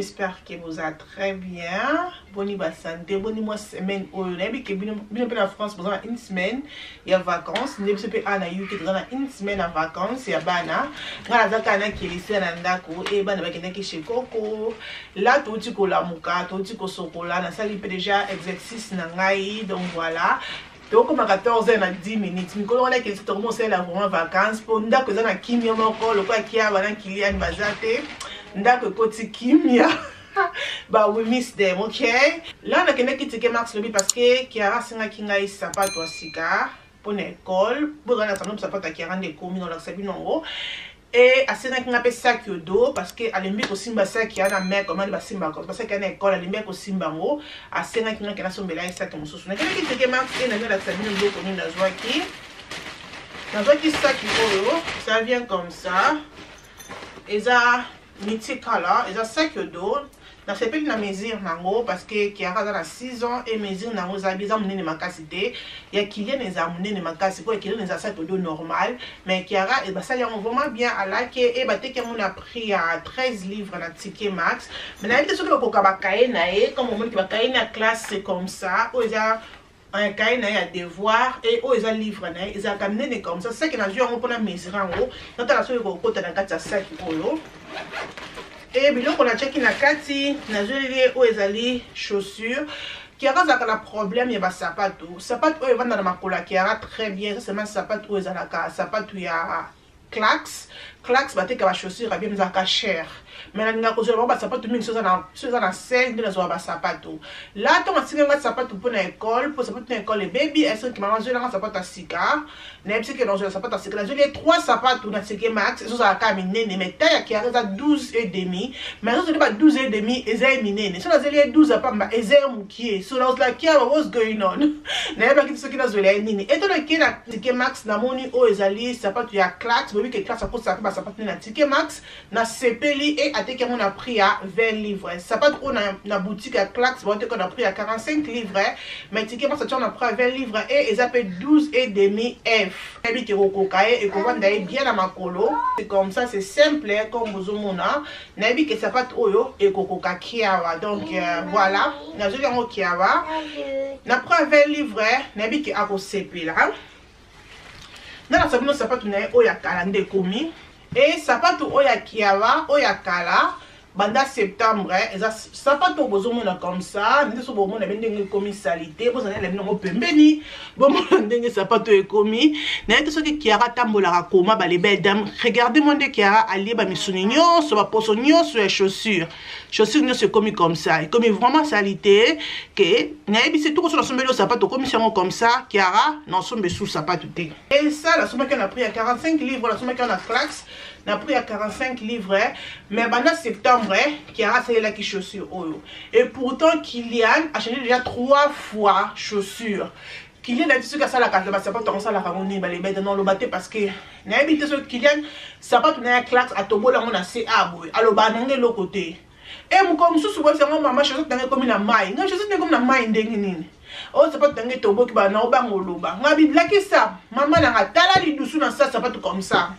J'espère que vous allez très bien. Boni ba santé, boni moi semaine oyo. Nayebi ke bino bino pe na France boza na une semaine ya vacances. Nde biso pe awa na UK toza na une semaine ya vacances ya bana. Nga naza kaka na Kelisia na ndako e bana bakendaki chez koko. Là touti kolamuka, touti kosokola, nasali pe déjà exercice na ngai. Donc voilà. Tokoma 14 heures na 10 minutes. Mikolo wana Kelisia tokoma osalela vraiment vacances po ndako eza na kimia moko lokola Kiaba na Kilian baza te. Ndako ekoti kimia. But we miss them, okay? Là nakendaki TK Maxx lobi parce que Kiara asengaki ngai sapato ya sika mpona école. Bozala na sango sapato ya Kiara nde ekomi na olakisa bino yango. Et asengaki nga mpe sac au dos parce que alembi kosimba sac ya na mère comment basimbaka parce que na école alembi kosimba yango. Asengaki nga ke nasombela ye sac mosusu. Nakendaki TK Maxx e nami olakisa bino biloko nini nazwaki. Nazwaki sac oyo, ça vient comme ça. Eza multicolore, eza sac au dos. Nasepeli na mesure nango parce que Kiara aza na 6 ans et mesure nango eza eza monene makasi te. Ya Kylian eza monene makasi po ya Kylian eza sac au dos normal, mais Kiara basali yango vraiment bien alake e bateki yango na prix ya 13 livres na TK Maxx. Mais nayebi te soki bakoka bakaye na ye, comme omoni ke bakaye na classe c'est comme ça. Oyo eza un cahier na ye ya devoir et oyo eza livre na ye ezalaka minene comme ça. Sac nazwi yango mpona mesure yango, natala soki ekokota na kati ya sac oyo. E biloko natiaki na kati, nazweleli ye oyo ezali chaussure. Kiara azalaka na problème ya basapato. Sapato oyo evanda na makolo ya Kiara très bien, eza seulement sapato oyo ezalaka sapato ya Clarks. Clarks bateka ba chaussure ya bien, ezalaka cher. Mais nalingaka kozwela bango basapato mingi so eza na sel nde nazwaka basapato. La ntongo atinga nga sapato mpona école, mpo sapato na école ebebi, esengi mama azwelanga sapato ya sika. Nayebisi ke nazwela sapato ya sika, nazweli ye 3 sapato na TK Maxx, ezozala kaka minene, mais taille ya Kiara eza 12 et demi, mais azozweli ba 12 et demi eza ye minene. So nazweli ye 12 ya pamba eza ye mokie. So nazwela Kiara, what's going on? Nayebaki te soki nazwela ye nini. Eto nake na TK Maxx, namoni oyo ezali sapato ya Clarks. Boyebi ke Clarks akosaka mpe basapato nde na TK Maxx. Nasepeli e ateki yango na prix ya 20 livres. Sapato oyo na boutique ya Clarks baoteka na prix ya 45 livres, mais TK Maxx atia na prix ya 20 livres e eza pe 12 et demi F. Nayebi ke ekokoka ye, ekovanda ye bien na makolo. C'est comme ça, c'est simple comme bozomona. Nayebi ke sapato oyo ekokoka Kiara. Donc voilà, nazweli yango Kiara na prix ya 20 livres, nayebi ke akosepela. Nalakisa bino sapato na ye oyo ya kala nde ekomi. E sapato oyo ya Kiara oyo ya kala banda septembre, eza sapato oyo bozomona comme ça. Nde so bomona be ndenge ekomi salité, bozala na bino yango pembeni, bomona ndenge sapato oyo ekomi. Nayebi te soki Kiara atambolaka koma ba les belles dames. Regardez-moi nde Kiara alie ba misuni nyonso, ba poso nyonso ya chaussure. Chaussure nyonso ekomi comme ça, ekomi vraiment salité ke nayebi se tuko so nasombeli yo sapato okomisi yango comme ça. Kiara nasombe su sapato te. Et ça nasombaki na prix ya 45 livres, nasombaki na Clarks na prix ya 45 livres, mais banda septembre Kiara asalelaki chaussure oyo. Et pourtant Kylian a changé déjà 3 fois chaussure. Kylian ayebi soki asalaka ba sapato yango, asalaka yango nini balebete na oloba te parce que nayebi te soki Kylian sapato na ya Clarks atobola yango na se a boye, aloba nanga eloko te. E mokolo mosusu boyebisa yango mama chaussette nanga ekomi na mai. Ngai chaussette ekomi na mai ndenge nini? Oyo sapato nanga etoboki, ba na obanga oloba. Ngai bilakisa mama nanga tala lidusu na sa sapato comme ça.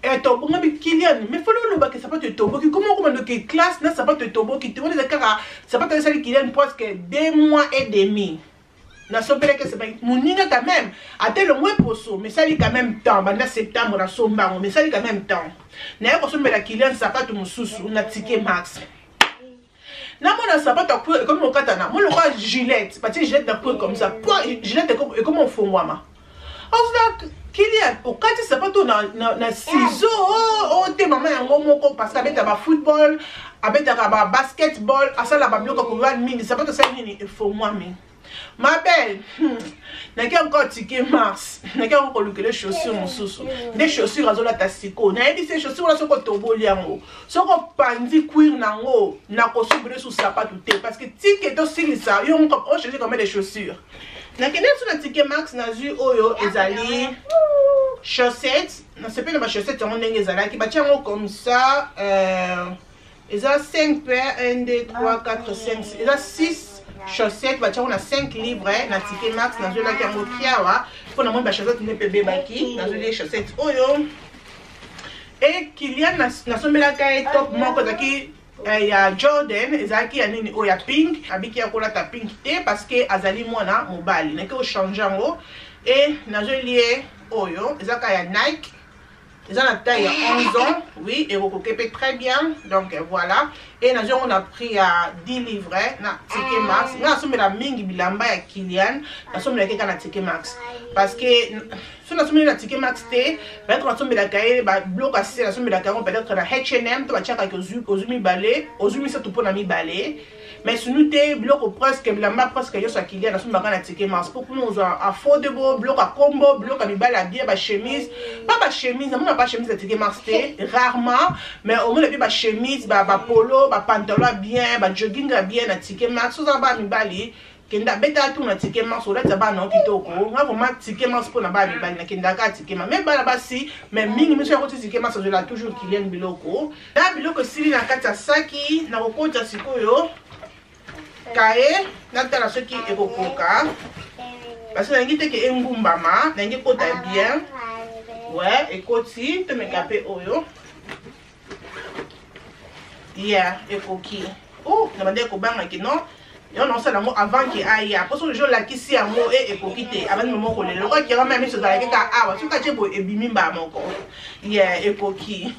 Etobonga bi Kylian, mais fallait oloba ke sapato etoboki. Comment okoma ndoki classe na sapato etoboki te? Wana eza kaka sapato esali Kylian presque 2 mois et demi. Nasombelaki esepaki moninga quand même, ata elongo eposo, mais esali quand même temps. Banda septembre nasomba yango, mais esali quand même temps. Naye kosombela Kylian sapato mosusu na TK Maxx. Namona sapato ya cuir ekomi kokatana, mo lokola gilette, batie gilette na cuir comme ça, po gilette ekomi ofongwama. Ozala Kylian okati sapato na ciseau o te mama yango moko parce que abeta ba football, abetaka ba basketball, asala ba biloko kowa mingi. Sapato asali nini efongwami. Ma belle, nake encore TK Maxx, nake encore kolukela chaussure mosusu. Nde chaussure azolata siko. Nayebi se chaussure wana soki otoboli yango, soki opandi cuir nango, nakosombela su sapato te parce que tike tosilisa yo moko ochange combien de chaussures. Nakende so na TK Maxx, nazwi oyo ezali chaussette. Nasepeli na ba chaussette yango ndenge ezalaki, batia yango comme ça, eza 5 paires, 1 2 3 4 5, eza 6 chaussettes, batia yango na 5 livres na TK Maxx. Nazwelaki yango Kiawa mpo namoni ba chaussette nde mpe ebebaki, nazweli chaussette oyo. E Kylian nasombelaka ye top moko ezalaki Ya Jordan ezalaki ya nini oyo ya pink. Abiki ya kolata pink te parce que azali mwana mobali. Nake ochange yango e nazweli ye oyo ezaka ya Nike, eza na taille ya 11 ans. Oui, ekokoke mpe très bien. Donc voilà, e nazwi yango na prix ya 10 livres na TK Maxx. Nga nasombela mingi bilamba ya Kilian, nasombelaki kaka na TK Maxx, parce que so nasombeli na TK Maxx te, peut-être nasombelaka ye biloko ase, nasombelaka yango peut-être na H&M to batiakaki ozwi mibale, ozwi misato mpona mibale. Mais sunu te, biloko presque, bilamba presque nyonso ya Kilian nasombaka na TK Maxx, mpo kuna ozwa affordable biloko ya kombo, biloko ya mibale ya bien, bachemise, pas bachemise, namona bachemise ya TK Maxx te, rarement, mais omona mpe bachemise, bapolo, bapantalon ya bien, bajogging ya bien na TK Maxx. Ozala bana mibali, kenda beta tu na TK Maxx, olatisa bana o kitoko. Nga vraiment TK Maxx mpona bana mibali, nakendaka TK Maxx. Mais bana basi, mais mingi miso yango ti TK Maxx, azwela toujours Kilian biloko. Na biloko esili na kati ya saki, nakokota sikoyo kaye, natala soki ekokoka, parce que nalingi te ke engumbama, nalingi ekota bien. Ouais, ekoti. Tomeka mpe oyo ya ekoki. Oh, na bandeki kobangaki non, yo naosala yango avant ke aya, mpo soki olakisi yango e ekoki te, abandi mama kolela lokola kiama ya miso ezalaki kaka awa. Soki atie boye, ebimi mbala moko. Yeah, ekoki.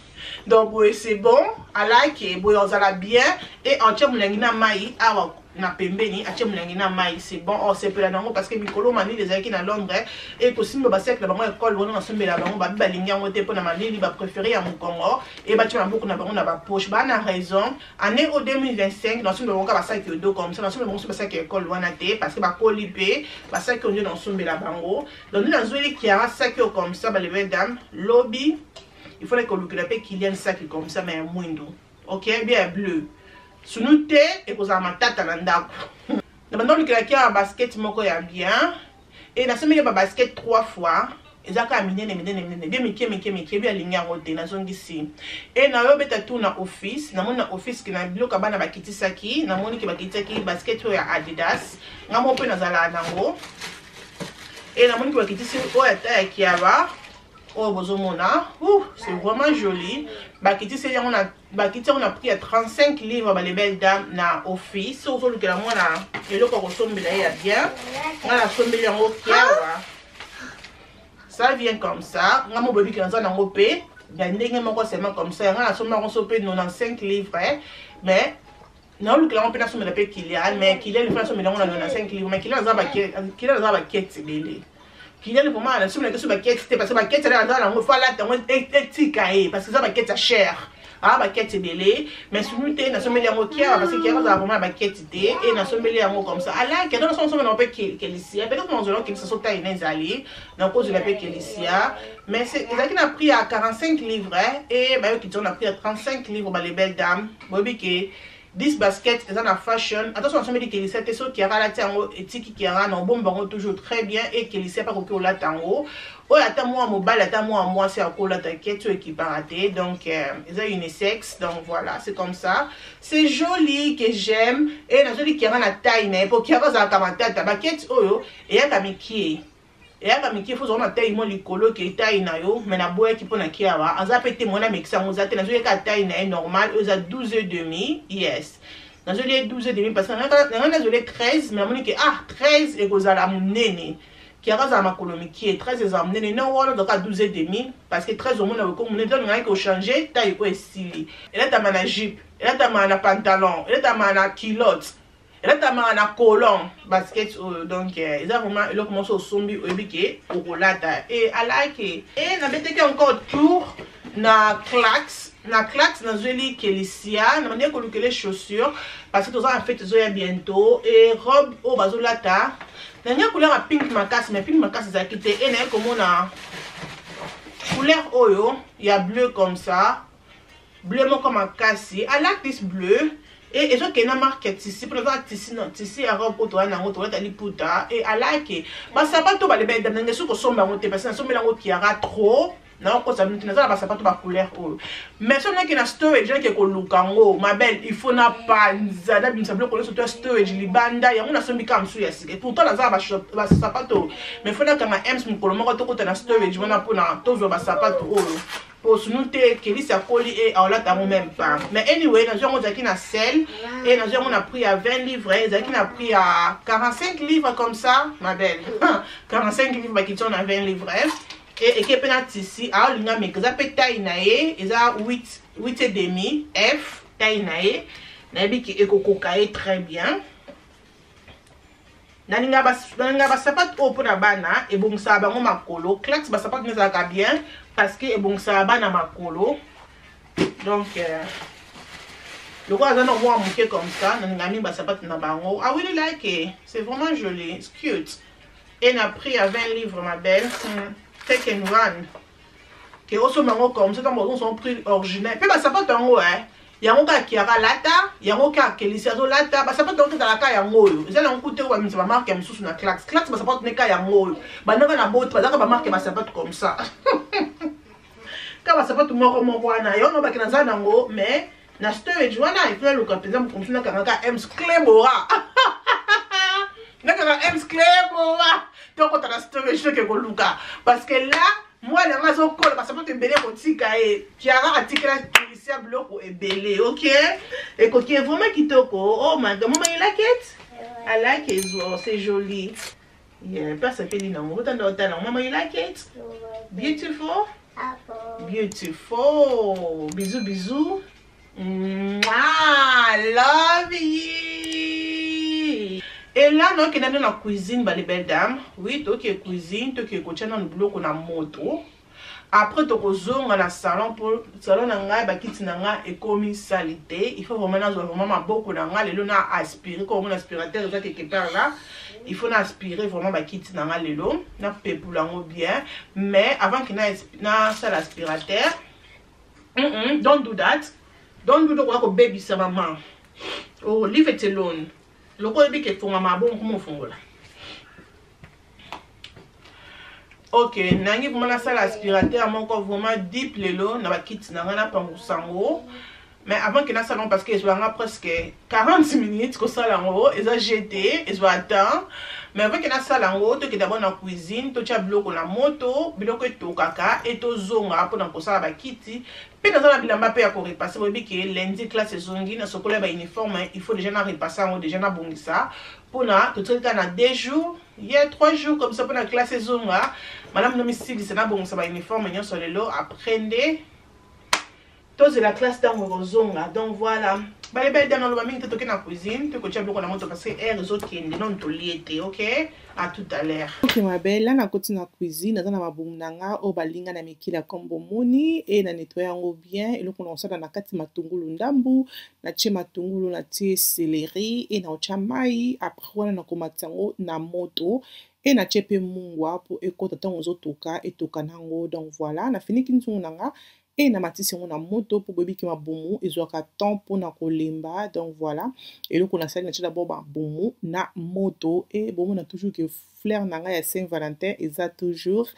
Donc boye c'est bon, alaki boye ozala bien. E atie molangi na mai awa na pembeni, atie molangi na mai, c'est bon, osepela nango, parce que mikolo malili ezalaki na Londres e kosimba basac na bango ekole wana nasombela bango, babi balingi yango te mpona malili, bapréféré ya mokongo e batia maboko na bango na bapoche. Baa na raison. Année o 2025 nasombela bango kaka basaki odo comme ça, nasombela bango so basaki ya ekole wana te, parce que bakoli mpe basaki oyo nde nasombela bango. Donc nde nazweli Kiara saki oyo comme ça, balebele dame. Lobi il faut kolukela mpe Kilian saki comme ça, mais ya mwindu, ok, bien ya bleu. Sunu te, ekozala matata na ndako. Na banda olukelaki ya basket moko ya bien e nasombeli babasket trois fois, eza kaka minene minene minene, bien mike mike mike, bi alingi yango te. Nazongisi e nayobeta tour na office, namoni na office ke na biloko ya bana bakitisaki, namoni ke bakitisaki basket oyo ya Adidas. Nga moko mpe nazalaka nango. E namoni ke bakitisi oyo ata ya Kiara oyo bozomona. C'est vraiment joli. Bakitisi yango na, bakiti yango na prix ya 35 livres, bale belle dame, na office. Ozolukela mwana eloko ya kosombela ye ya bien, nga nasombeli yango Kiara. Ça vient comme ça. Nga mo boyebi ke naza nango mpe ya ndenge moko seulement comme ça. Yanga nasombi yango so mpe 95 livres, mais naolukela yango mpe nasombela mpe Kilian. Mais Kilian, il faut nasombela yango na 95 livres, mais Kilian aza bakete ebele. Kilian vraiment nasombelaki so bakete te, parce que bakete ala aza nango, faut alata yango etika ye, parce que eza bakete ya cher, aa bakete ebele. Mais sunu te, nasombeli yango Kiara, parce que Kiara azala vraiment na bakete te. E nasombeli yango comme ça, alaki ata nasombela yango mpe Kelisia, peut-être nazwela Kelisia so taille na ezali, nakozwela mpe Kelisia. Mais ezalaki na prix ya 45 livres e bayoki yango na prix ya 35 livres, bale belle dame. Boyebi ke 10 basket eza na fashion. Ata so nasombeli Kelisia te, so Kiara alati yango etiki Kiara na obomba yango toujours très bien. E Kelisia mpe akoki olata yango oyo, ata mwa mobali, ata mwa mwasi akolata keti oyo, ekipaka te. Donc eza unisexe. Donc voilà, c'est comme ça, c'est joli que j'aime. E nazweli Kiara na taille na ye, mpo Kiara azalaka matata. Baketi oyo eyaka mikie, eyaka mike, faut ozala na taille mo likolo ke taille na yo. Mais naboyaki mpo na Kiara aza mpe te, mwana amekisa yango eza te. Nazoyeka taille na ye normal oyo eza 12 et demi. Yes, nazoli ye 12 et demi, parce que nanga nazoli 13, mais namoni ke ah, 13 ekozala monene. Kiara azala makolo mikie, 13 ezala monene. Non, wana ozalaka 12 et demi, parce que 13 omona eko monene. Donc nangaki kochange taille oyo esili. Elatama na jupe, elatama na pantalon, elatama na culotte, elatamaka na colon, basket oyo. Donc eza vraiment eloko moko osombi, oyebi ke okolata e alaki. E nabetaki encore tour na Clarks. Na Clarks nazweli Kelisia, na bandeki kolukela chaussure, parce que toza na fête ezoya bientôt. E robe oyo bazolata, nalingi couleur ya pink makasi, mais pink makasi ezalaki te. E naye komona couleur oyo ya bleu comme ça, bleu moko makasi. I like this bleu. E ezokende na marque tissu, mpona eza tissu, tissu ya robe oyo toza nango, tolata liputa. E alaki basapato baleba ndenge soki kosomba yango te, parce que nasombeli yango Kiara trop, nakokosa bino te. Naza na basapato bacouleur oyo, mais so nake na storage, nake koluka yango, ma belle, il faut napanza, nabimisa biloko nyonso to ya storage libanda. Yango nasombi kaka mosusu ya sika. Pourtant naza na basapato, mais faut nakanga ems mokolo moko, tokota na storage wana mpona tozwa basapato oyo. Po sunu te Kelisi akoli e aolata yango même pas. Mais anyway, nazwi yango ezalaki na sel e nazwi yango na prix ya 20 livres, ezalaki na prix ya 45 livres comme ça, ma belle. 45 livres bakiti yango na 20 livres. E eke mpe na tisi aolinga meka, eza mpe taille na ye eza 8 8 et demi F taille na ye, nayebi ke ekokoka ye très bien. Nalinga basapato oyo mpona bana, ebongisaka bango makolo. Clax basapato nde ezalaka bien parce que ebongisaka bana makolo. Donc lokola aza na mwa moke comme ça, nalinga mingi basapato na bango. I really like it, c'est vraiment joli, it's cute. Et na prix ya 20 livres, ma belle. Take and run. Ke osomba yango comme ça, ntango ozongi prix original. Mpe basapato yango yango kaka Kiara lata, yango kaka Kelisi azolata. Basapato yango ezalaka yango oyo, eza nango kute oyo bamisa bamarque ya mosusu na Clax. Clax basapato neka yango oyo bandaka na boti, bazalaka bamarque ya basapato comme ça, kaka basapato moko moko wana. Yango bake naza nango, mais na storage wana ifo naluka mpenza mokomsu, nakangaka Ems Clebora, nakanga Ems Clebora, tokota na storage, toke koluka, parce que là mwana yango azokola, basapato ebele kotika ye. Kiara atikela Kelisia biloko ebele. Ok, ekoki vraiment kitoko. Oh my God, mama, you like it? I like it as well, c'est joli. Yeah, mpe asepeli nango. Otanda otala. Mama, you like it? Beautiful. Apple. Beautiful. Bisous, bisous. Mwah, love you. Et là, nokenda nde na cuisine, bale belle dame. Oui, toke cuisine, toke kotia nanu biloko na moto. Après tokozonga na salon, po salon na ngai, bakiti na ngai ekomi salité. Il faut vraiment nazwa vraiment maboko na ngai lelo na aspirer, comme mon aspirateur eza quelque part là. Il faut na aspirer vraiment bakiti na ngai lelo, na pepula yango bien. Mais avant que na sala aspirateur, don't do that. Don't do that, kobebisa mama. Oh, leave it alone. Loko oyebi ke efongama bongo koma ofongola. Ok, nangi vraiment nasala aspirateur moko vraiment deep lelo na bakiti na ngai, napangusa yango. Mais avant ke nasala yango, parce que ezwanga presque 40 minutes kosala yango, eza gt ezwa temps. Mais avant ke nasala yango, toke d'abord na cuisine, totia biloko na moto, biloko etokaka, e tozonga mpona kosala bakiti. Mpe naza na bilamba mpe ya korepasser. Boyebi ke lundi classe ezongi, na sokola ya bauniforme, il faut déjà na repasser yango, déjà nabongisa, mpona totikali kaka na 2 jours, ye 3 jours comme ça mpona classe ezonga. Malamu no misilisa, nabongisa bauniforme nyonso lelo, après nde tozela classe ntango ekozonga. Donc voilà, balebele dame, naloba mingi te. Toke na cuisine, tokotia biloko na moto parce que heure ezokende, nano tolie te. Ok, à tout à l'heure. Ok, ma belle, là nakoti na cuisine, naza na mabumu na nga oyo balinga na mikili ya kombo moni e na nettoyer yango bien. Eloko na kosala na kati, matungulu ndambu, natie matungulu, natie céleri e na otya mai. Après wana nakomatisa yango na moto e natie mpe mungwa mpo ekota ntango ezotoka, etoka nango. Donc voilà, nafiniki nzungu na nga e na matisi yango na moto, mpo boyebi mabumu ezwaka temps mpona kolemba. Donc voilà, eloko nasali, natie d'abord mabumu na moto. E bomona toujours ke fleur na ngai ya Saint Valentin eza toujours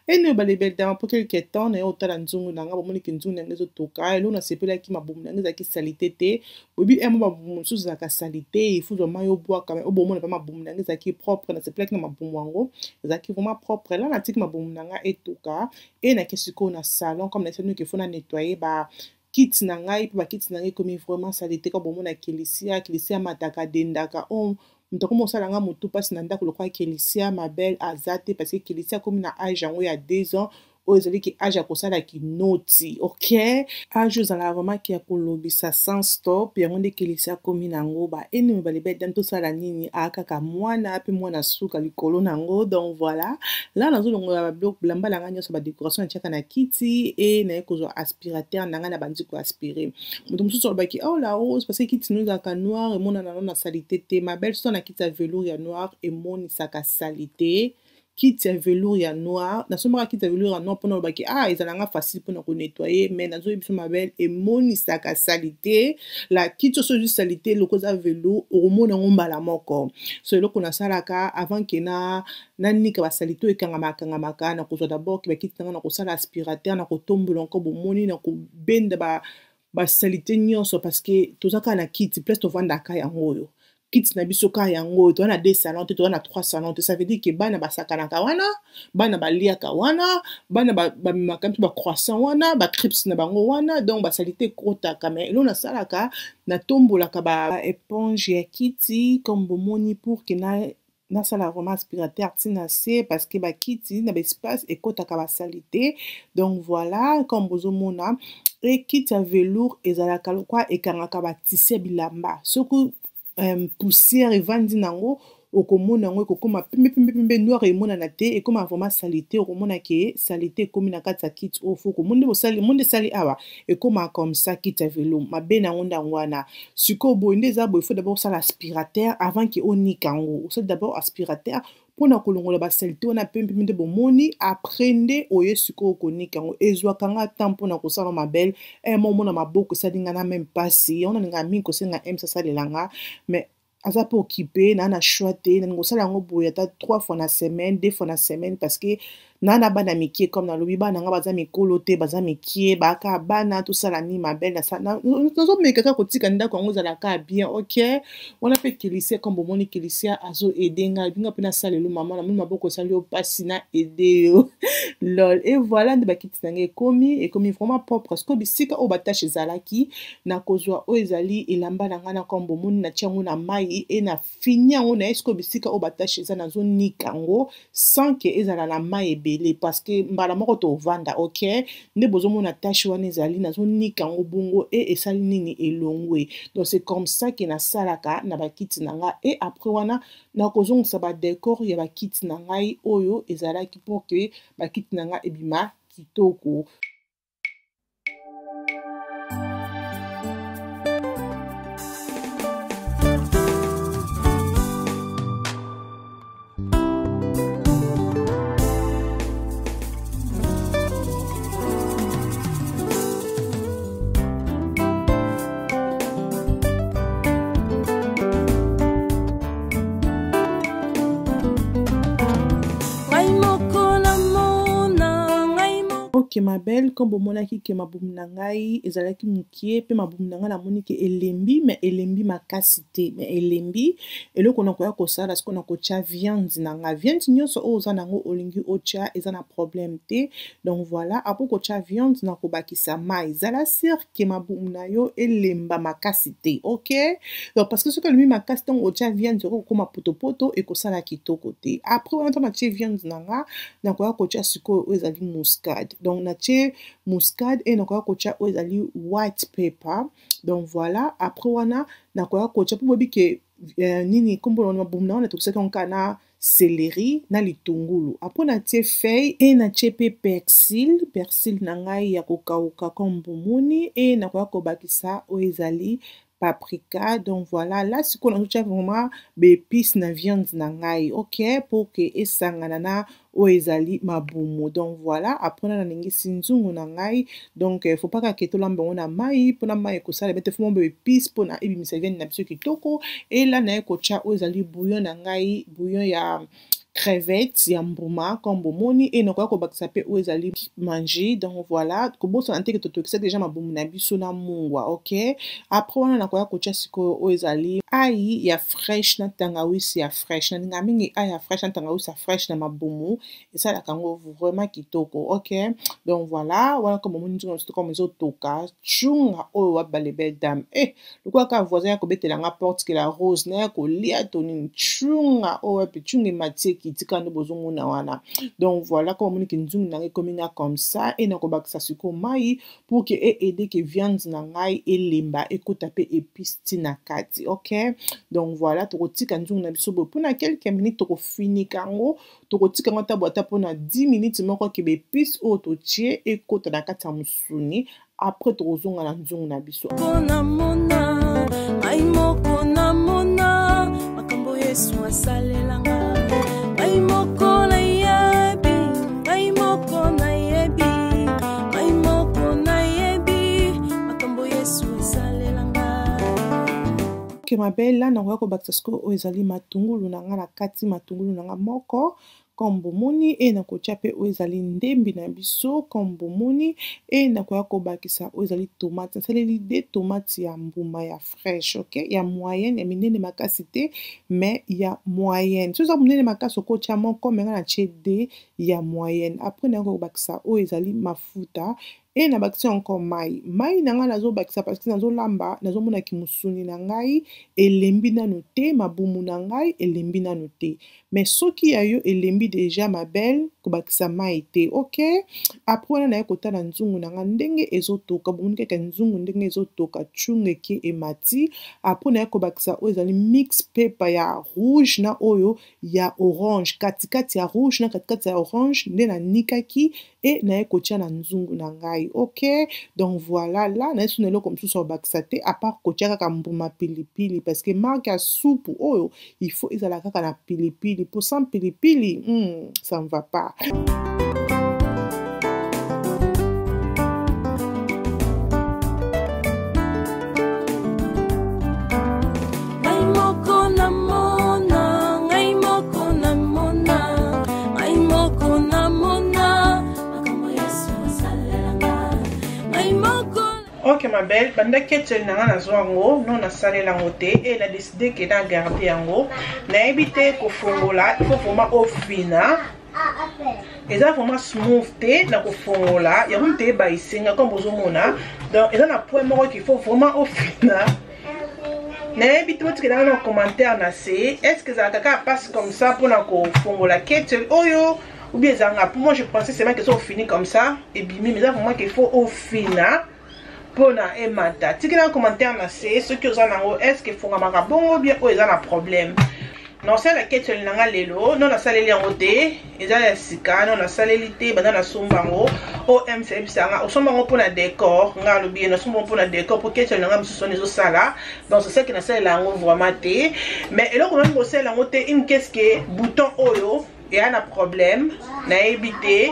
ene. Balebele dama, po quelque temps naye otala nzungu na ngai, bamoniki nzungu na ngai ezotoka. Eloko nasepelaki, mabumu na ngai ezalaki salité te. Boyebi emo mabumu mosusu ezalaka salité, il faut mai obwaka. Mais obomona mpe mabumu na ngai ezalaki propre, nasepelaki na mabumu yango, ezalaki vraiment propre. La natiki mabumu na ngai etoka e nake sikoyo na salon. Comme nayesani ke faut na nettoyer ba kiti na ngai, mpe bakiti na ngai ekomi vraiment salité. Ka bomona Kelisia, Kelisia amataka, adendaka o moto akoma osala nga motu mpasi na ndako lokola Kelisia, ma belle, aza te, parce que Kelisia akomi na age yango ya 2 ans oyo ezalaki age ya kosala kinoti. Ok, age ozalaka vraiment ya kolobisa sans stop. Yango nde Kelisi akomi nango. Baenemi balebele dame, tosala nini? Aa kaka mwana mpe mwana suka likolo nango. Donc voilà, la nazolongola babiloko, bilamba na ngai nyonso, badécoration natiaka na kiti, e naye kozwa aspirateur na ngai na bandi koaspirer. Moto mosusu alobaki: "Oh la Rose, parce que kiti no ezalaka noir, emonana no na salité te." Ma belle, so na kiti ya velours ya noir emonisaka salité. Kiti ya velours ya noir, nasombaka kiti ya velours ya noir mpona olobaki: "Ah, ezalanga facile mpona konettoyer." Mais nazoyebi biso, ma belle, emonisaka salité. La kiti oso ozwi salité, eloko eza velours, okomona yango mbala moko. So eloko nasalaka avant ke na nanika basaleté oyo ekangamaka kangamaka, na kozwa d'abord bakiti nanga, na kosala aspirateur, na kotombola yango, bomoni, na kobenda basaleté nyonso, parce que toza kaka na kiti, place tovandaka yango oyo. Kiti na biso kaka yango oyo, toza na deux salon te, toza na trois salon te. Ça veut dire ke bana basakanaka wana, bana baliaka wana, bana bamemaka mpe bacroissant wana, bacrips na bango wana. Donc basalite ekotaka. Mais eloko nasalaka, natombolaka ba éponge ya kiti comme bomoni, pour ke na nasala vraiment aspirateur ntina se, parce que bakiti na baespace ekotaka basalite. Donc voilà, comme bozomona, ekiti ya velours ezalaka lokwa ekangaka batisi ya bilamba. Soki poussière evandi nango, okomona yango ekokóma pembe pembe pembe, noir emonana te, ekóma vraiment saleté. Okomona ke saleté ekómi na kati ya kiti oyo. Fo komona nde monde esali awa, ekóma comme ça. Kiti ya velours, mabe na yango ndango wana. Sikoyo boye nde eza boye: faut d'abord osala aspirateur avant ke onika yango. Osali d'abord aspirateur mpona kolongola basalite wana pembe nde bomoni. Après nde oye sikoyo konika yango. Ezwaka nga temps mpona kosala mabele momona maboko esali nga na même mpasi. Yango nalingaka mingi kosenga ms asalela nga, mais aza mpe occupé na choix te. Nalinga kosala yango boye ata trois fois na semaine, deux fois na semaine, parce que na bana mike. Comme nalobi, bana nga baza mikolo te, baza mike, baka bana. Tosala nini, mabele? Nazomeka kaka kotika ndako yango ezalaka bien. Ok, wana mpe Kelisia, comme bomoni, Kelisia azoaider ngai. Binga mpe nasalelo mama, namoni maboko esali yo mpasi, na aider yo, lol. Et voilà nde bakiti na ngai ekomi vraiment propre. Sikoyo bisika oyo batache ezalaki, nakozwa oyo ezali elamba na ngai na, comme bomoni, natia yango na mai e na fini yango na ye. Sikoyo bisika oyo batache eza, nazonika yango sans ke ezala na mai ebele, parce que mbala moko tovanda. Ok, nde bozomona tache wana ezali, nazonika yango bongo e esali nini? Elongwe. Donc c'est comme ça ke nasalaka na bakiti na ngai. E après wana, nakozongisa badécor ya bakiti na ngai oyo ezalaki, pour ke bakiti na ngai ebima kitoko. Ok ma belle, comme bomonaki ke mabumu na ngai ezalaki mokie, mpe mabumu na ngai namoni ke elembi, mais elembi makasi te, mais elembi. Eloko nakoya kosala sikoyo, nakotia viande na ngai. Viande nyonso oyo oza nango, olingi otia, eza na problème te. Donc voilà, après kotia viande, nakobakisa mai. Zala sûr ke mabumu na yo elemba makasi te, ok? Donc parce que soki elembi makasi, ntango otia viande, ekokoma potopoto, ekosala kitoko te. Après wana, ntango natie viande na nga, nakoya kotia sikoyo oyo ezali muscade. Donc natie muscade e nakoya kotia oyo ezali white pepper. Donc voilà, après wana, nakoya kotia, mpo boyebi ke nini nkombo na mabumu na wana, tokosaki yango kaka na céleri na litungulu. Après natie feuille e natie mpe persil, persil na ngai ya kokauka comme bomoni. E nakoya kobakisa oyo ezali paprika. Donc voilà, là sikoyo nazotia vraiment baépice na viande na ngai, ok, pour ke esangana na oyo ezali mabumu. Donc voilà, après na nalingisi nzungu na ngai. Donc faut pas kaka tolamba yango na mai, mpona mai ekosala bete. Faut mwa baépice mpona ebimisa viande na biso kitoko. Ela naye kotia oyo ezali bouillon na ngai, bouillon ya crevette ya mbuma comme bomoni. E nakoya kobakisa mpe oyo ezali Maggi. Donc voilà, kobosana te ke totokisa déjà mabumu na biso na mungwa. Ok, après wana, nakoya kotia sikoyo oyo ezali ail ya fraîche na tangawisi ya fraîche. Nalingaka mingi ail ya fraîche na tangawisi ya fraîche na mabumu, esalaka yango vraiment kitoko. Ok, donc voilà, wana comme bomoni, nzungu na biso comme ezotoka tshunga oyo wapi, bale belle dame e lokola kaka voisin ya kobetelanga porte ke la rose naya kolia to nini. Tshunga oyo wapi, tshunga ematie ekiti kaka nde bozomona wana. Donc voilà, comme omoniki, nzungu na ngai ekomi nga comme ça. E nakobakisa sikoyo mai pour ke eaider ke viande na ngai elemba, ekota mpe épice ntina kati. Ok, donc voilà, tokotika nzungu na biso boye mpona quelques minutes. Tokofinika yango, tokotika yango ata boye ata mpona 10 minutes moko, ke baépice oyo totie ekota na kati ya mosuni. Après tokozonga na nzungu na biso. Namona ngai moko, namona makambo Yesu asalelanga ngai moko, nayebi ngai moko, nayebi ngai moko, nayebi makambo Yesu asalelanga. Ok ma belle, la nakoya kobakisa sikoyo oyo ezali matungulu na nga na kati, matungulu na nga moko. Comme bomoni e nakotia mpe oyo ezali ndembi na biso comme bomoni e nakoya kobakisa oyo ezali tomate. Nasaleli de tomate ya mbuma ya fraîche, ok, ya moyenne, ya minene makasi te mais ya moyenne. Soki eza monene makasi okotia moko, mais nga natie de ya moyenne. Après nakoya kobakisa oyo ezali mafuta e nabakisi encore mai. Mai na ngai nazobakisa parce que nazolamba, nazomonaki mosuni na ngai elembi nanu te, mabumu na ngai elembi nanu te. Mais soki ya yo elembi déjà, ma belle, kobakisa mai te, ok. Après wana naye kotala nzungu na nga ndenge ezotoka. Bomoni kaka nzungu ndenge ezotoka, tshungu eke emati. Après naye kobakisa oyo ezali mix pepper ya rouge na oyo ya orange, katikati ya rouge na katikati ya orange nde nanikaki e naye kotia na nzungu na ngai, ok. Donc voilà, la naye suna eloko mosusu ya kobakisa te à part kotia kaka mbuma pilipili, parce que marque ya supu oyo il faut ezala kaka na pilipili, po sans pilipili ça ne va pas. Ngai moko namona, ngai moko namona, ngai moko namona makambo Yesu asalelanga, ngai moko. Ok ma belle, banda kettle na nga nazwa yango, non nasalela yango te e na décidé ke na garder yango. Nayebi te kofongola, il faut vraiment ofina. Eza vraiment smooth te na kofongola, yango te ebayisenga comme bozomona. Donc eza na point moko qu'il faut vraiment ofina. Nayebi te, botikela nga na commentaire na se, est-ce que ezalaka kaka passe comme ça mpona kofongola kettle oyo ou bien ezalanga? Pour moi je pensais seulement que ça ofini comme ça ebimi, mais eza vraiment qu'il faut ofina mpona emata. Tikela commentaire na se soki oza nango, est-ce que efongamaka bongo bien oyo eza na problème. Nasala kettle na nga lelo, non nasaleli yango te, eza ya sika, non nasaleli te banda nasomba yango. Om sayebisa nga osomba yango mpona décor, nga alobi ye nasomba yango mpona décor po kettle na nga mosusu wana ezosala. Donc c'est ça que nasalela yango vraiment te, mais eloko nani kosalela yango te, une qu'est-ce que bouton oyo eya na problème, nayebi te.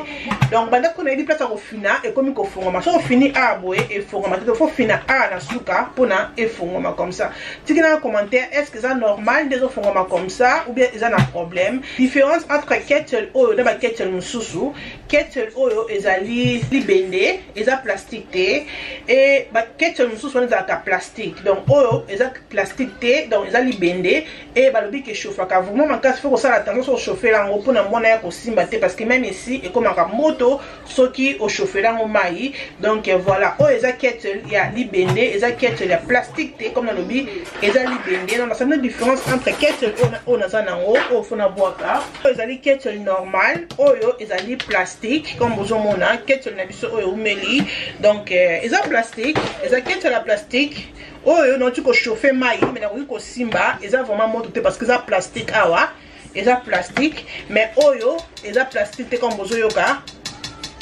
Donc bandako nayebi place ya kofina ekomi kofungwama. Soki ofini a boye efungwama te, faut fina a na suka mpona efungwama comme ça. Tiki na commentaire, est ce que eza normal nde ezofungwama comme ça ou bien eza na problème? Différence entre kettle oyo na bakettle mosusu, kettle oyo ezali libende, eza plastique te, e bakettle mosusu wana ezalaka plastique. Donc oyo eza plastique te, donc eza libende e balobi ke echauffaka vraiment makasi. Faut kosala attention soki ochauffer yango mpona mwana ya kosimba te, parce que même ici ekomaka moto soki ochauffer yango mai. Donc voilà, oyo eza kettle ya libende, eza kettle ya plastique te, comme nalobi eza libende. Donc nasali différence entre kettle oyo naza nango, oyo faut nabwaka. Oyo ezali kettle normal, oyo ezali plastique. Comme bozomona kettle na biso oyo eumeli, donc eza plastique, eza kettle ya plastique. Oyo nauti kochauffer mai, mais nakoki kosimba, eza vraiment moto te parce que eza plastique. Awa eza plastique, mais oyo eza plastique te, comme bozoyoka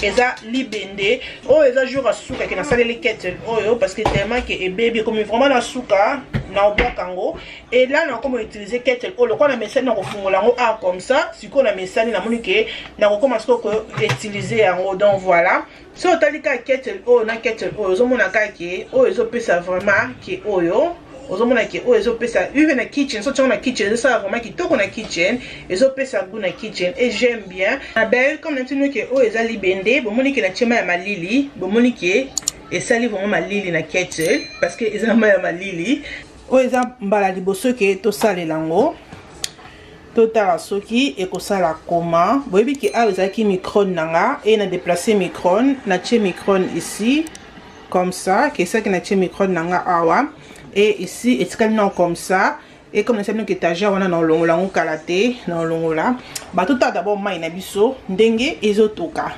eza libende. Oyo eza jour ya suka ke nasaleli kettle oyo, parce que tellement ke ebebi, ekomi vraiment na suka, na obwaka yango. Et là nakoma utiliser kettle oyo lokola na mesani na kofungola yango a comme ça. Sikoyo na mesani, namoni ke nakokoma sikoyo koutiliser yango. Donc voilà, so otali kaka kettle oyo na kettle oyo, ozomona kaka ke oyo ezopesa vraiment ke oyo, ozomona ke oyo ezopesa uve na kitchen. So tiango na kitchen, ezosala vraiment kitoko na kitchen, ezopesa goût na kitchen et j'aime bien, ma belle. Comme natino ke oyo eza libende, bomoni ke natie mai ya malili, bomoni ke esali vraiment malili na kettle parce que eza mai ya malili. Oyo eza mbala liboso ke tosalela yango, totala soki ekosala koma. Boyebi ke awa ezalaki micro-ondes na nga e na déplacer micro-ondes, natie micro-ondes ici comme ça, ke esaki natie micro-ondes na nga awa et ici etikali nao comme ça. Et comme nasali noki étagère wana, na olongola yango kala te, na olongola. Batotala d'abord mai na biso ndenge ezotoka.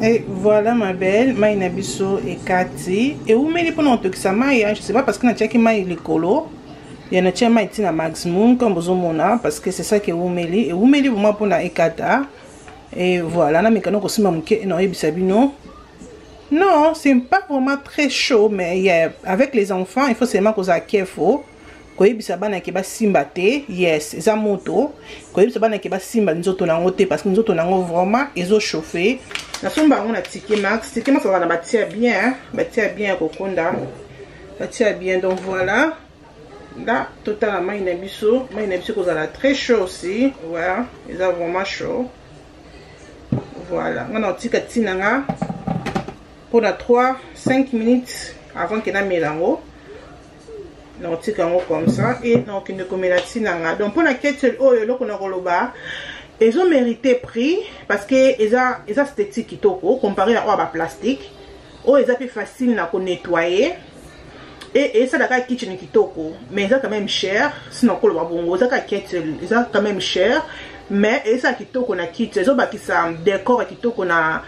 Et voilà ma belle, mai na biso ekati, eumeli mpona kotokisa mai. Je sais pas, parce que natiaki mai likolo ya, natia mai ntina maximum comme bozomona, parce que c'est ça ke eumeli, eumeli vraiment mpona ekata. Et voilà, nameka kosimba moke na oyebisa bino. Non, c'est pas vraiment très chaud, mais yeah, avec les enfants il faut seulement kozala careful, koyebisa bana ke basimba te. Yes, eza moto, koyebisa bana ke basimba nzoto nango te, parce que nzoto nango vraiment ezochauffe. Nasomba yango na TK Maxx. TK Maxx azala na batia bien, batia bien ya kokonda, batia bien. Donc voilà. Là, totala mai na biso. Mai na biso kozala très chaud aussi. Ouais, eza vraiment chaud. Voilà, nga na otika ntina nga mpona 3 5 minutes avant ke namela yango. Na otika yango comme ça et na okende komela ntina nga. Donc mpona kettle oyo eloko na koloba, ezo mérité prix parce que eza esthétique kitoko comparé na oyo ba plastique. Oyo eza pe facile na ko nettoyer et esalaka kitchen kitoko, mais eza quand même cher. Sinon koloba bongo eza ka kettle, eza quand même cher, mais eza kitoko na kitchen, ezobakisa décor ya kitoko na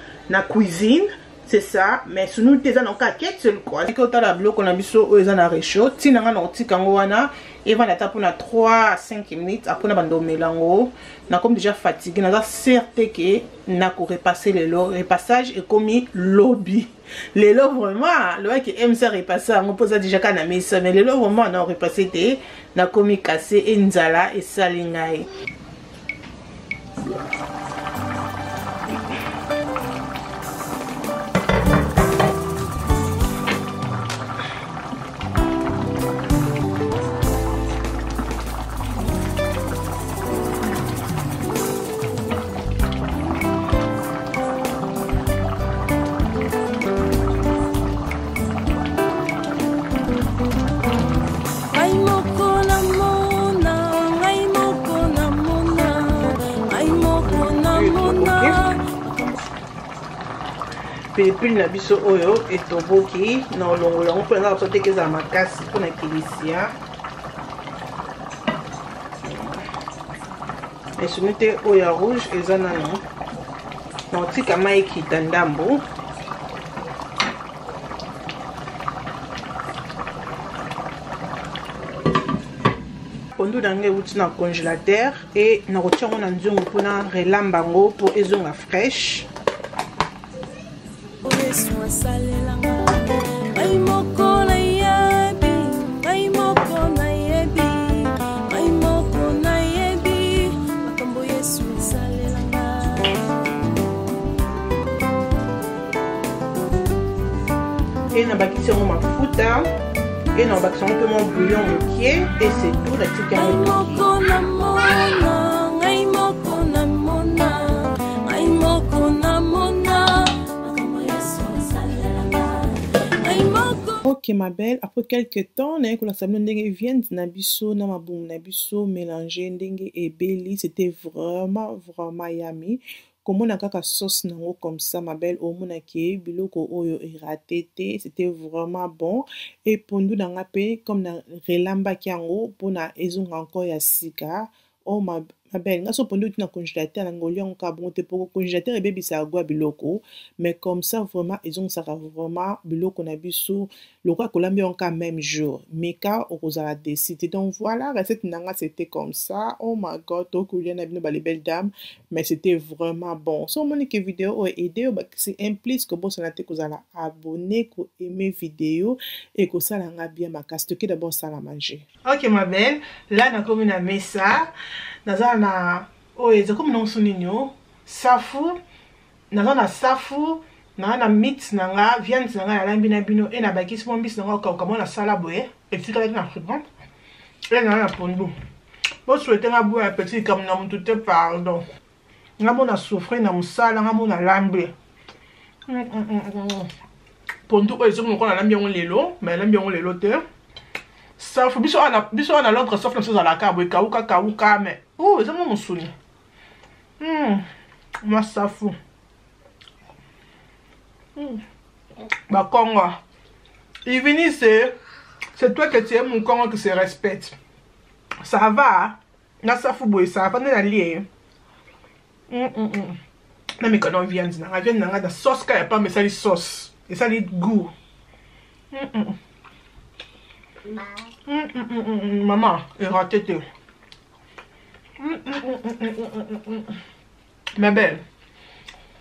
cuisine, c'est ça. Mais sunu te eza na ka kettle quoi. Eke otala biloko na biso oyo eza na réchaud, ntina nga na kotika yango wana evanda ata mpona 3 à 5 minutes après na bando omela yango. Nakomi déjà fatigué, naza certes ke nako repasser lelo, repassage ekomi lobi. Lelo vraiment lobaki msa repasse yango mpo eza déjà kaka na mesa, mais lelo vraiment na repasse te, nakomi kase e nzala esali ngai. Ngai moko namona, ngai moko namona, ngai moko namona. Pilipili na biso oyo etoboki, na olongola yango mpona biso teke ezala makasi mpona kilisia. Esuni te, oyo ya rouge eza nano na otika mai ekita ndambo. Pondu na ngai euti na congélateur e nakotia yango na nzungu mpona relamba yango mpo ezonga fraîche. Yesu asalelanga, ngai moko nayebi, ngai moko nayebi, ngai moko nayebi makambo Yesu esalelanga. E nabakisi yango mafuta e nabakisi yango mpe mwa bouillon mokie et c'est tout, natiki Ngai yango moko etoki. Namona, ngai moko namona, ngai moko namona makambo Yesu esalelanga, ngai moko. Ok ma belle, après quelques temps naye kolakisa bino ndenge viande na biso na mabumu na biso mélange ndenge ebeli. C'était vraiment vraiment yummy. Komona kaka sauce nango comme ça, ma belle, omonaki biloko oyo eraté te, c'était vraiment bon. Et pondu na nga mpe comme na relambaki yango mpona ezonga encore ya sika. Oh ma belle, nga so pondu euti na congélateur na ngolia yango kaka bongo te, po congélateur ebebisaka gwa biloko, mais comme ça vraiment ezongisaka vraiment biloko na biso lokola kolambi yango kaka même jour. Meka, okozala déçu te. Donc voilà, recette na nga c'était comme ça. Oh my God, tokolia na bino bale belle dame, mais c'était vraiment bon. So omoni ke vidéo oyo aide oyo bakisi un plus, kobosana te kozala abonné, koaime vidéo, ekosala nga bien makasi. Toke d'abord salle à manger. Ok ma belle, là nakomi na mesa, naza na oyo eza komi nango so nini o safu, naza na safu, naza na meat na nga, viande na nga nalambi na bino e nabakisi mwa mbisi na nga okauka mwa nasala boye etikalaki na frigo e naza na pondu. Bosouhaite nga bon appétit, likambo na motu te, pardon. Nga mona souffrir na mosala, nga mona lambi pondu oyo ezongi lokola nalambi yango lelo, mais nalambi yango lelo te. Safu biso wana, biso wana l'autre sauf na biso ezalaka boye kauka kauka, mais oh, eza mwa mosuni. Mwa safu. Bakongo Ivini, c'est toi que tu es mon Congo qui se respecte. Ça va na safu boye, ça va nde nalie. Nameka na viande na nga, viande na nga na sauce kaka ya pamba, esali sauce, esali goût. Mama eraté te. Ma belle,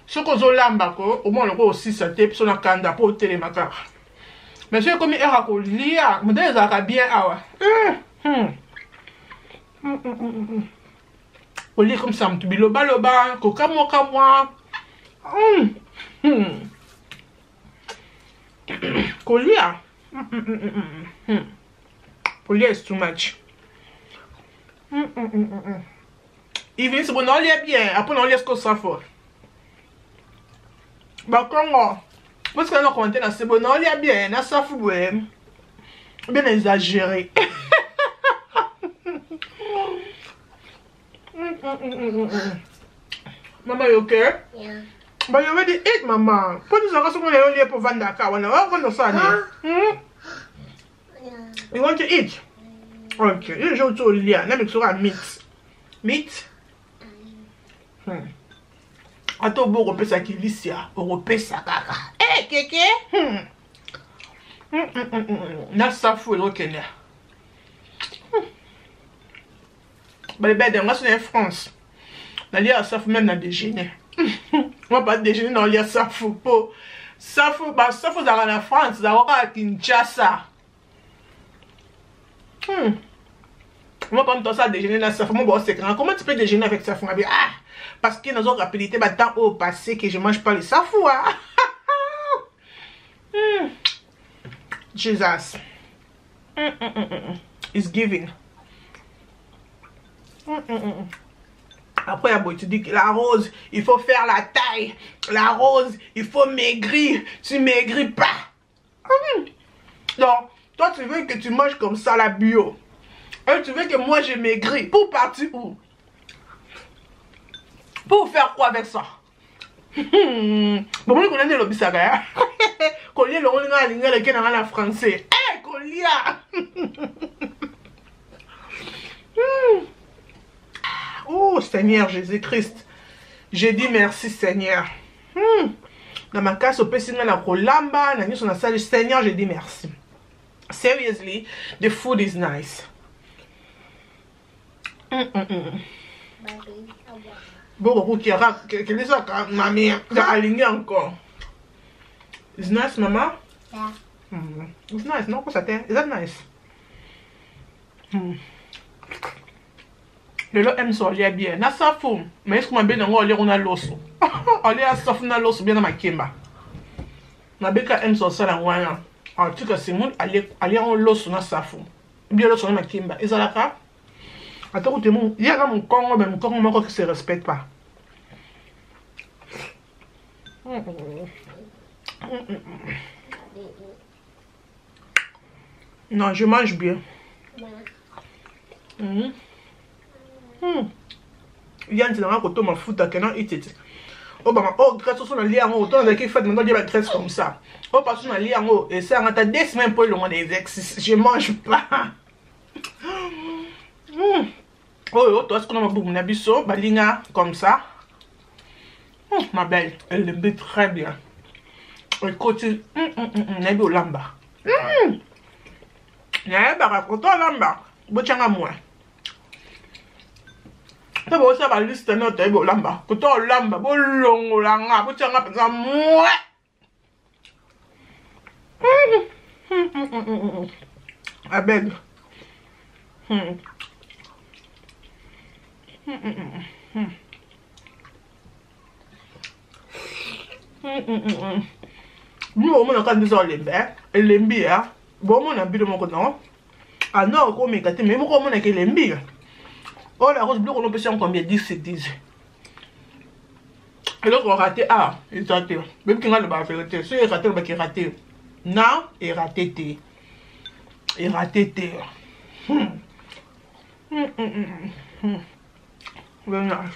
soki ozolamba ko omona lokola osisa te biso na kanda mpo otelema kaka, mais soki ekomi heure ya kolia, modele ezalaka bien awa. Kolia comme ça motu bilobaloba kokamwakamwa. Kolia. Kolia is too much. Mm. Even si bona olia bien, après na olia siko safu. Bakongo. Parce que na commenter na se bona olia bien, na safu boye. Bien exagéré. Mama, you okay? Yeah. But you already ate, Mama. Put this on someone only for Vanda car when I want to Yeah. You want to eat? Okay. You should to lia. Let me show meat. Meat? Ata obo okopesa kilisia, okopesa kaka. Eh, keke? Na safu elokende. Balebede, nga so na France. Nalia safu même na déjeuner. Moi pas déjeuner na lia safu po. Safu ba safu ezalaka na France, ezalaka kaka Kinshasa. Moi, quand ça déjeuner na safu, moi bon c'est grand. Comment tu peux déjeuner avec safu? Ah, parce que nous avons rapidité ba temps au passé que je mange pas le safu hein. Jesus. It's giving. Après, tu dis que la rose, il faut faire la taille. La rose, il faut maigrir. Tu maigris pas. Donc, toi, tu veux que tu manges comme ça la bio. Et tu veux que moi, je maigris. Pour partir où? Pour faire quoi avec ça? Bon, moi, je connais le bisaka. Collier, le on a le français. Eh, collier! Oh Seigneur Jésus-Christ, j'ai dit merci Seigneur. Dans ma casse au PC, na kolamba, na nyoso na salle, Seigneur, j'ai dit merci. Seriously, the food is nice. Bon, qui a que ça mamie, aligné encore. It's nice, maman? Yeah. It's nice, non? Quoi ça t'est? Is that nice? Lelo aime so olia bien. Na safu, mais est-ce qu'on m'a bien ngo olia on a loso. Olia safu na loso bien na makemba. Na beka aime so sala ngwana. En tout cas c'est mon aller aller en loso na safu. Bien loso na makemba. Ezalaka. Attends, tu mon, il y a mon Congo, mais mon Congo moko qui se respecte pas. Non, je mange bien. Yann, c'est dans la côte, ma foot, cannot eat it. Oh, bah, oh, graisse, on a lié en haut. On a qui fait maintenant des graisse comme ça. Oh, parce qu'on a lié en haut. Et ça, on a des semaines pour le monde des ex. Je mange pas. Oh, toi, ce qu'on a beaucoup de balinga comme ça. Ma belle, elle l'aime très bien. Elle continue. Nabi au lamba. Nabi raconte lamba. Bochanga moins. Ça va ça va liste note ebo lamba. Koto lamba bo longo langa bochanga penza moins. Abel. Nous on a quand nous avons lembi hein. Bon on a bu de mon non. Ah non, on m'a mais moi on a que lembi. Oh la rose bleue on peut faire combien 10 c'est 10. Et l'autre on raté ah, il raté. Même qui a le vérité, si il raté le qui raté. Non, il raté té. Il raté té. Very nice.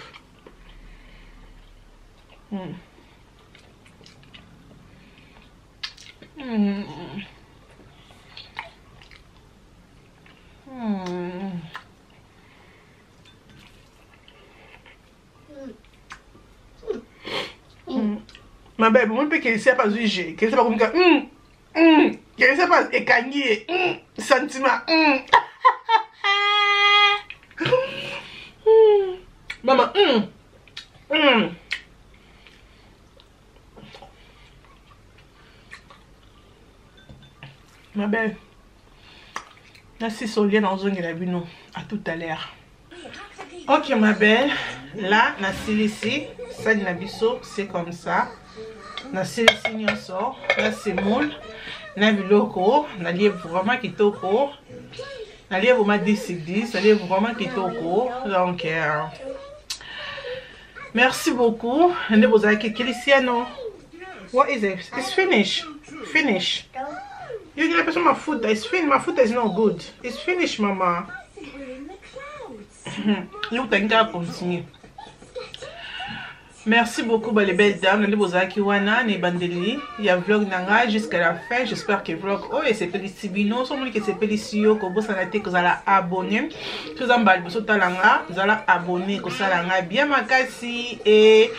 Ma belle, moi je ne sais pas juger, je ne sais pas comme ça. Je ne sais pas écagner, sentiment. Maman, Ma belle, merci Solia dans une la non. À tout à l'heure. Ok ma belle, là, na silisi, ça na biso, c'est comme ça. Na silisi nyonso, na semoule, na biloko, na lié vraiment kitoko. Nalie vraiment 10 sur 10, nalie vraiment kitoko. Donc euh, merci beaucoup. Nde bozalaki Kilisiano. What is it? It's finished. Finish. You gonna put some mafuta. It's finished. Mafuta is not good. It's finished, mama. Yo utangi continuer. Merci beaucoup ba les belles dames nde bozalaki wana na ebandeli ya vlog na ngai jusqu'à la fin. J'espère que vlog oyo esepelisi bino. Soki omoni ke esepelisi yo, kobosana te kozala abonné. Soki oza mbala liboso otala nga, zala abonné, kosala nga bien makasi et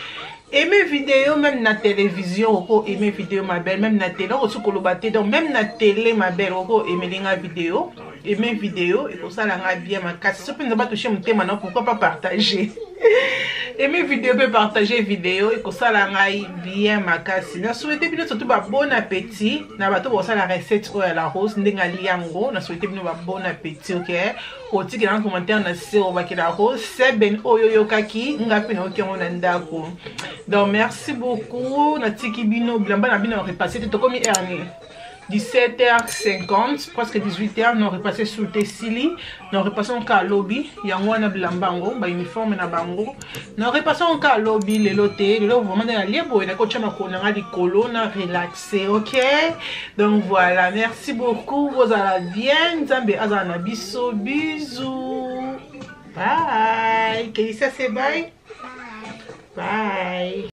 aimer vidéo. Même na télévision oko aimer vidéo, ma belle. Même na télé okoki koloba te. Donc même na télé, ma belle, oko aimer nga vidéo. Aimer vidéo ekosala nga bien makasi. Soki mpenza batouche motema na, pourquoi pas partager? Aimer vidéo mpe partager vidéo ekosala ngai bien makasi. Na souhaite bino surtout ba bon appétit na bato bosala recette oyo ya la rose ndenge alia yango. Na souhaite bino ba bon appétit. Ok, otikela na commentaire na se, obakela rose seben oyo oyokaki nga mpe nayoki yango na ndako. Donc merci beaucoup. Natiki bino bilamba na bino repasse te. Tokomi heure nini? 17h50, presque 18h. Non, repasse sous te sili. Non, repasse nka lobi. Yango wana bilamba yango, bauniforme na bango, non, repasse nka lobi. Lelo te, lelo vraiment nde nalie boye, nakotya makolo na nga likolo na relaxe. Ok, donc voilà, merci beaucoup, bozala bien, Nzambe azala na biso. Bisous, bye. Kelisa, say bye bye.